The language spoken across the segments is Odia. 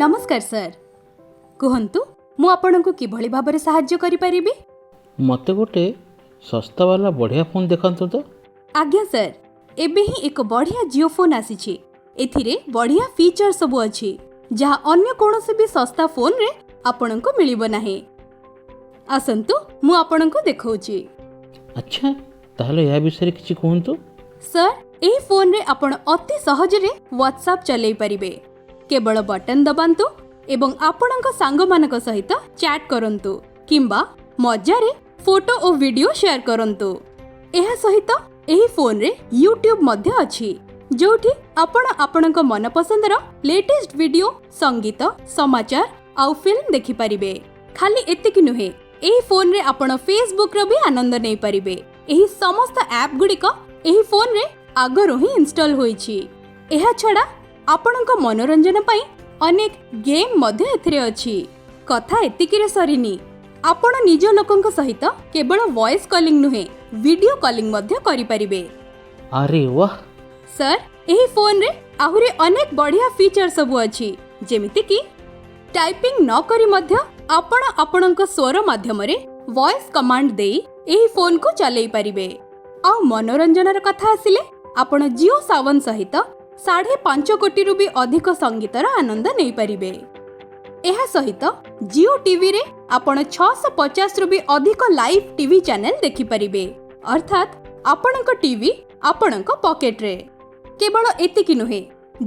ନମସ୍କାର ସାର୍, କୁହନ୍ତୁ ମୁଁ ଆପଣଙ୍କୁ କିଭଳି ଭାବରେ ସାହାଯ୍ୟ କରିପାରିବି? ମୋତେ ଗୋଟେ ଶସ୍ତା ବାଲା ବଢ଼ିଆ ଫୋନ୍ ଦେଖାନ୍ତୁ ତ। ଆଜ୍ଞା ସାର୍, ଏବେ ହିଁ ଏକ ବଢ଼ିଆ ଜିଓ ଫୋନ୍ ଆସିଛି। ଏଥିରେ ବଢ଼ିଆ ଫିଚର ସବୁ ଅଛି, ଯାହା ଅନ୍ୟ କୌଣସି ବି ଶସ୍ତା ଫୋନ୍ରେ ଆପଣଙ୍କୁ ମିଳିବ ନାହିଁ। ଆସନ୍ତୁ, ମୁଁ ଆପଣଙ୍କୁ ଦେଖାଉଛି। ଆଚ୍ଛା, ତାହେଲେ ଏହା ବିଷୟରେ କିଛି କୁହନ୍ତୁ। ସାର୍, ଏହି ଫୋନ୍ରେ ଆପଣ ଅତି ସହଜରେ ହ୍ୱାଟ୍ସଆପ୍ ଚଲେଇ ପାରିବେ। କେବଳ ବଟନ୍ ଦବାନ୍ତୁ ଏବଂ ଆପଣଙ୍କ ସାଙ୍ଗମାନଙ୍କ ସହିତ ଚାଟ୍ କରନ୍ତୁ କିମ୍ବା ମଜାରେ ଫଟୋ ଓ ଭିଡ଼ିଓ ସେୟାର କରନ୍ତୁ। ଏହା ସହିତ ଏହି ଫୋନ୍ରେ ୟୁଟ୍ୟୁବ୍ ମଧ୍ୟ ଅଛି, ଯୋଉଠି ଆପଣ ଆପଣଙ୍କ ମନପସନ୍ଦର ଲେଟେଷ୍ଟ ଭିଡ଼ିଓ, ସଙ୍ଗୀତ, ସମାଚାର ଆଉ ଫିଲ୍ମ ଦେଖିପାରିବେ। ଖାଲି ଏତିକି ନୁହେଁ, ଏହି ଫୋନ୍ରେ ଆପଣ ଫେସବୁକ୍ର ବି ଆନନ୍ଦ ନେଇପାରିବେ। ଏହି ସମସ୍ତ ଆପ୍ ଗୁଡ଼ିକ ଏହି ଫୋନ୍ରେ ଆଗରୁ ହିଁ ଇନଷ୍ଟଲ୍ ହୋଇଛି। ଏହା ଛଡ଼ା ଆପଣଙ୍କ ମନୋରଞ୍ଜନ ପାଇଁ ଅନେକ ଗେମ୍ ମଧ୍ୟ ଏଥିରେ ଅଛି। କଥା ଏତିକିରେ ସରିନି। ଆପଣ ନିଜ ଲୋକଙ୍କ ସହିତ କେବଳ ଭଏସ୍ କଲିଂ ନୁହେଁ, ଭିଡ଼ିଓ କଲିଂ ମଧ୍ୟ କରିପାରିବେ। ଆରେ ୱାହ! ସାର୍, ଏହି ଫୋନ୍ରେ ଆହୁରି ଅନେକ ବଢ଼ିଆ ଫିଚର ସବୁ ଅଛି, ଯେମିତିକି ଟାଇପିଂ ନ କରି ମଧ୍ୟ ଆପଣ ଆପଣଙ୍କ ସ୍ୱର ମାଧ୍ୟମରେ ଭଏସ୍ କମାଣ୍ଡ ଦେଇ ଏହି ଫୋନ୍କୁ ଚଲେଇ ପାରିବେ। ଆଉ ମନୋରଞ୍ଜନର କଥା ଆସିଲେ, ଆପଣ ଜିଓ ସାୱନ ସହିତ 5.5 କୋଟିରୁ ବି ଅଧିକ ସଙ୍ଗୀତର ଆନନ୍ଦ ନେଇପାରିବେ। ଏହା ସହିତ ଜିଓ ଟିଭିରେ ଆପଣ 650ରୁ ବି ଅଧିକ ଲାଇଭ୍ ଟିଭି ଚ୍ୟାନେଲ ଦେଖିପାରିବେ, ଅର୍ଥାତ୍ ଆପଣଙ୍କ ଟିଭି ଆପଣଙ୍କ ପକେଟରେ। କେବଳ ଏତିକି ନୁହେଁ,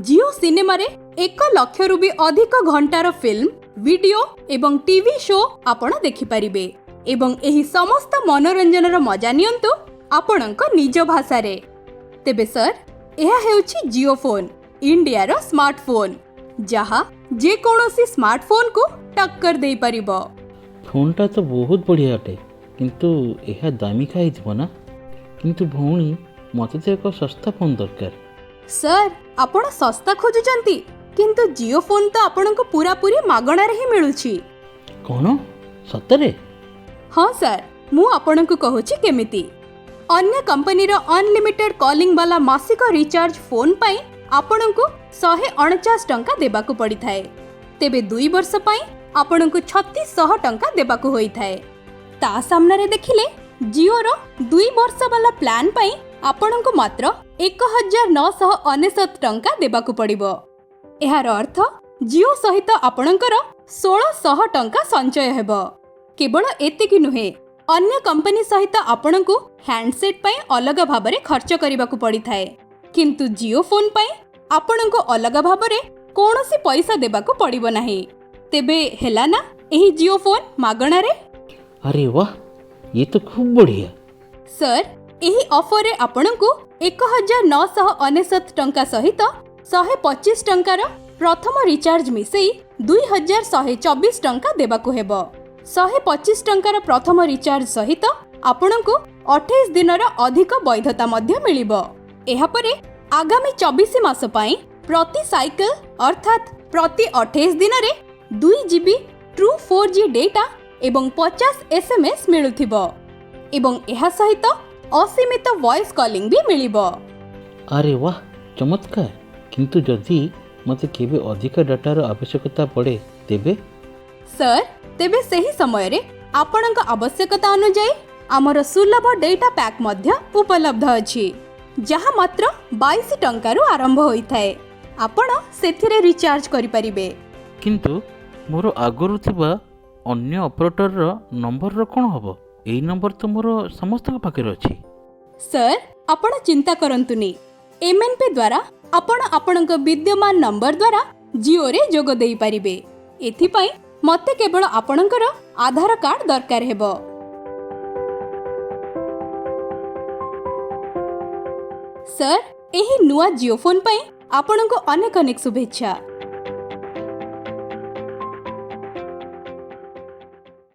ଜିଓ ସିନେମାରେ 1 ଲକ୍ଷରୁ ବି ଅଧିକ ଘଣ୍ଟାର ଫିଲ୍ମ, ଭିଡ଼ିଓ ଏବଂ ଟିଭି ଶୋ ଆପଣ ଦେଖିପାରିବେ ଏବଂ ଏହି ସମସ୍ତ ମନୋରଞ୍ଜନର ମଜା ନିଅନ୍ତୁ ଆପଣଙ୍କ ନିଜ ଭାଷାରେ। ତେବେ ସାର୍, ଏହା ହେଉଛି ଜିଓ ଫୋନ୍, ଇଣ୍ଡିଆର ସ୍ମାର୍ଟଫୋନ୍, ଯାହା ଯେକୌଣସି ସ୍ମାର୍ଟଫୋନ୍କୁ ଟକ୍କର ଦେଇପାରିବ। ଫୋନ୍ଟା ତ ବହୁତ ବଢ଼ିଆ ଅଟେ, କିନ୍ତୁ ଏହା ଦାମିକା ହେଇଥିବ ନା? କିନ୍ତୁ ଭଉଣୀ, ମୋତେ ତ ଏକ ଶସ୍ତା ଫୋନ୍ ଦରକାର। ସାର୍, ଆପଣ ଶସ୍ତା ଖୋଜୁଛନ୍ତି, କିନ୍ତୁ ଜିଓ ଫୋନ୍ ତ ଆପଣଙ୍କୁ ପୁରାପୁରି ମାଗଣାରେ ହିଁ ମିଳୁଛି। କ'ଣ, ସତରେ? ହଁ ସାର୍, ମୁଁ ଆପଣଙ୍କୁ କହୁଛି କେମିତି। ଅନ୍ୟ କମ୍ପାନୀର ଅନଲିମିଟେଡ୍ କଲିଂ ବାଲା ମାସିକ ରିଚାର୍ଜ ଫୋନ୍ ପାଇଁ ଆପଣଙ୍କୁ 149 ଟଙ୍କା ଦେବାକୁ ପଡ଼ିଥାଏ। ତେବେ 2 ବର୍ଷ ପାଇଁ ଆପଣଙ୍କୁ 3600 ଟଙ୍କା ଦେବାକୁ ହୋଇଥାଏ। ତା ସାମ୍ନାରେ ଦେଖିଲେ, ଜିଓର 2 ବର୍ଷ ବାଲା ପ୍ଲାନ୍ ପାଇଁ ଆପଣଙ୍କୁ ମାତ୍ର 1999 ଟଙ୍କା ଦେବାକୁ ପଡ଼ିବ। ଏହାର ଅର୍ଥ ଜିଓ ସହିତ ଆପଣଙ୍କର 1600 ଟଙ୍କା ସଞ୍ଚୟ ହେବ। କେବଳ ଏତିକି ନୁହେଁ, ଅନ୍ୟ କମ୍ପାନୀ ସହିତ ଆପଣଙ୍କୁ ହ୍ୟାଣ୍ଡସେଟ୍ ପାଇଁ ଅଲଗା ଭାବରେ ଖର୍ଚ୍ଚ କରିବାକୁ ପଡ଼ିଥାଏ, କିନ୍ତୁ ଜିଓ ଫୋନ୍ ପାଇଁ ଆପଣଙ୍କୁ ଅଲଗା ଭାବରେ କୌଣସି ପଇସା ଦେବାକୁ ପଡ଼ିବ ନାହିଁ। ତେବେ ହେଲା ନା ଏହି ଜିଓ ଫୋନ୍ ମାଗଣାରେ? ଆରେ ୱାହ, ଇଏ ତ ଖୁବ୍ ବଢ଼ିଆ! ସାର୍, ଏହି ଅଫରରେ ଆପଣଙ୍କୁ 1999 ଟଙ୍କା ସହିତ 125 ଟଙ୍କାର ପ୍ରଥମ ରିଚାର୍ଜ ମିଶେଇ 2124 ଟଙ୍କା ଦେବାକୁ ହେବ। 125 ଟଙ୍କାର ପ୍ରଥମ ରିଚାର୍ଜ ସହିତ ଆପଣଙ୍କୁ 28 ଦିନର ଅଧିକ ବୈଧତା ମଧ୍ୟ ମିଳିବ। ଏହାପରେ ଆଗାମୀ 24 ମାସ ପାଇଁ ପ୍ରତି ସାଇକେଲ, ଅର୍ଥାତ୍ ପ୍ରତି 28 ଦିନରେ 2 GB true 4G data ଏବଂ 50 SMS ମିଳୁଥିବ ଏବଂ ଏହା ସହିତ ଅସୀମିତ ଭଏସ୍ କଲିଂ ବି ମିଳିବ। ଆରେ ୱାହ, ଚମତ୍କାର! କିନ୍ତୁ ଯଦି ମୋତେ କେବେ ଅଧିକ ଡାଟାର ଆବଶ୍ୟକତା ପଡ଼େ ତେବେ? ସାର୍, ତେବେ ସେହି ସମୟରେ ଆପଣଙ୍କ ଆବଶ୍ୟକତା ଅନୁଯାୟୀ ଆମର ସୁଲଭ ଡେଟା ପ୍ୟାକ୍ ମଧ୍ୟ ଉପଲବ୍ଧ ଅଛି, ଯାହା ମାତ୍ର 22 ଟଙ୍କାରୁ ଆରମ୍ଭ ହୋଇଥାଏ। ଆପଣ ସେଥିରେ ରିଚାର୍ଜ କରିପାରିବେ। କିନ୍ତୁ ମୋର ଆଗରୁ ଥିବା ଅନ୍ୟ ଅପରେଟରର ନମ୍ବରର କ'ଣ ହେବ? ଏଇ ନମ୍ବର ତ ମୋର ସମସ୍ତଙ୍କ ପାଖରେ ଅଛି। ସାର୍, ଆପଣ ଚିନ୍ତା କରନ୍ତୁନି। ଏମ୍ଏନ୍ପି ଦ୍ୱାରା ଆପଣ ଆପଣଙ୍କ ବିଦ୍ୟମାନ ନମ୍ବର ଦ୍ୱାରା ଜିଓରେ ଯୋଗ ଦେଇପାରିବେ। ଏଥିପାଇଁ ମୋତେ କେବଳ ଆପଣଙ୍କର ଆଧାର କାର୍ଡ଼ ଦରକାର ହେବ। ସାର୍, ଏହି ନୂଆ ଜିଓ ଫୋନ୍ ପାଇଁ ଆପଣଙ୍କୁ ଅନେକ ଅନେକ ଶୁଭେଚ୍ଛା।